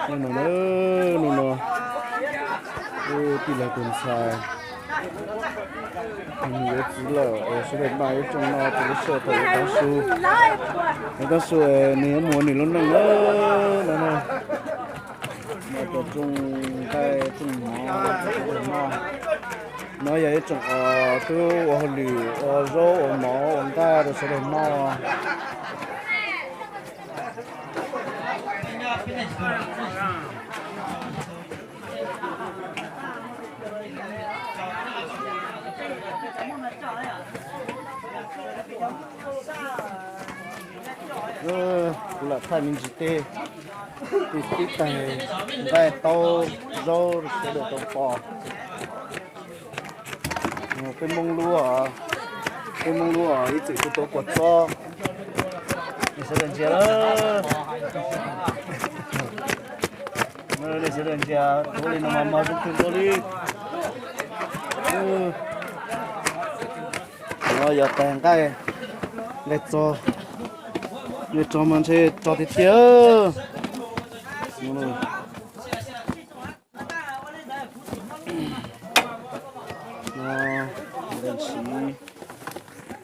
Nub no, nub no, tij laug tus ntxhais, nws yuav txiv lawm, sawv daws noj ib rooj no rau lub sij hawm thaum yuav tav su, yuav tav su, nws yuav mus nws lub neej na. No, no, rooj nqaij rooj mov rau sawv daws noj. No yog ib rooj uas twb ua hauj lwm ua zaub ua mov ua nqaij rau sawv daws noj. Kuv lam thaij me ntsis tej, tej tib tais nqaij taub zaub sawv daws tau pom. Peb Hmoob lub, peb Hmoob lub ib txwm kuj tuav kua txob. Nej sawv daws ntsia, nej sawv daws ntsia, tuav li no mas mag zoo kawg nkaus li. No yog tais nqaij, nqaij txog, nqaij txog mas ntshe txog tiag tiag.